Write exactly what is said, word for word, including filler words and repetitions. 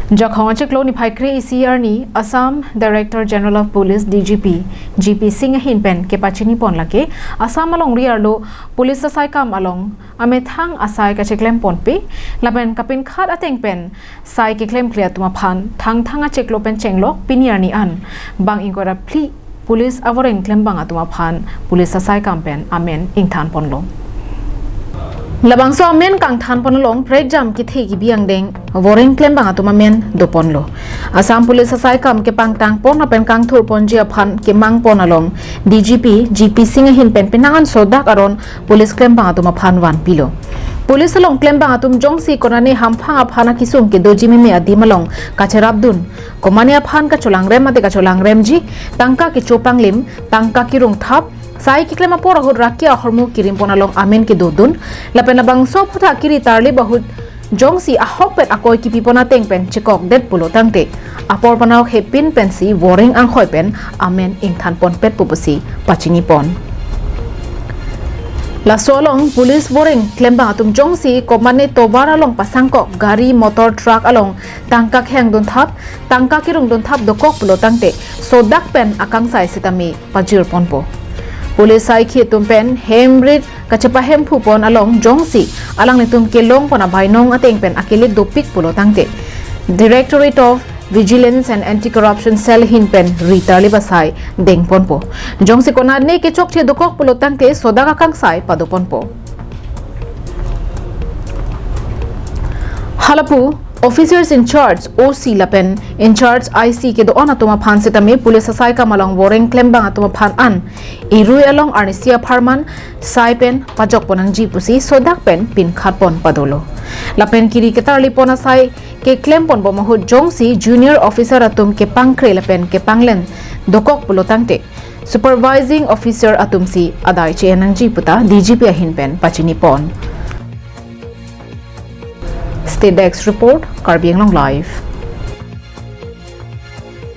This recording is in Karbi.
Jakhong achiklo niphai kre-isi arni Assam Director General of Police, D G P, G P Singh ahin pen kepachini pon lake Assam alongri arlo police asai kam along amethang asai kacheklem ponpe lapen kapinkhat ateng pen sai keklemkle atum aphan Thangthang achiklo pen chenglok pini arni an bang ingkoi ra phli police avoreng klembang atum aphan police asai kam pen amen ingthan ponlo. Labangso amen kangthan pon along prekjam kethe kebi angdeng voreng klembang atum amen doponlo. Assam police asai kam kepangtang pon lapen kangthur ponji aphan kemang pon along D G P, G P Singh ahin pen penang an sodak aron police klembang atum aphan vanpilo. Police along klembang atum jongsi konane hamphang aphan akesung kedoji meme adim along kacherapdun, komane aphan kacholangrem mate kacholangremji, tangka kecho panglim, tangka kerung thap, sai keklem apor ahut raki ahormu kerim pon along amen kedodun, lapen labangso aphuthak kiri tarlip ahut jongsi ahokpet akoi kepi pon ateng pen chekokdet pulo tangte apor panok hepin pensi voreng angkhoi pen amen ingthan ponpet pu pusi pachini pon. Laso along police voreng klembang atum jongsi komane tovar along pasangkok gari motor truck along tangka khengdun thap, tangka kerungdun thap dokok pulo tangte sodak pen akangsai sitame pajir ponpo. Police saikhi atum pen hem rit kachepahemphu pon along jongsi alanglitum kelong pon abainong ateng pen akelit dopik pulo tangte Directorate of Vigilance and Anti-Corruption Cell ahin pen ri tarlip asai deng ponpo. Jongsi konane kechokche dokok pulo tangte sodak akangsai pado ponpo. Halapu officers in charge, O C lapen in charge I C kedo-an atum aphan sitame police asai kam along voreng klembang atum aphan an irui along arnisi apharman sai pen pajok pon nangji pusi sodak pen pinkhat pon padolo. Lapen kiri ketarli pon asai keklem pon bom ahut jongsi junior officer atum kepangkre lapen kepanglen dokok pulo tangte supervising officer atumsi adai che-en nangji puta D G P ahin pen pachini pon. State Desk Report, Karbi Anglong Live.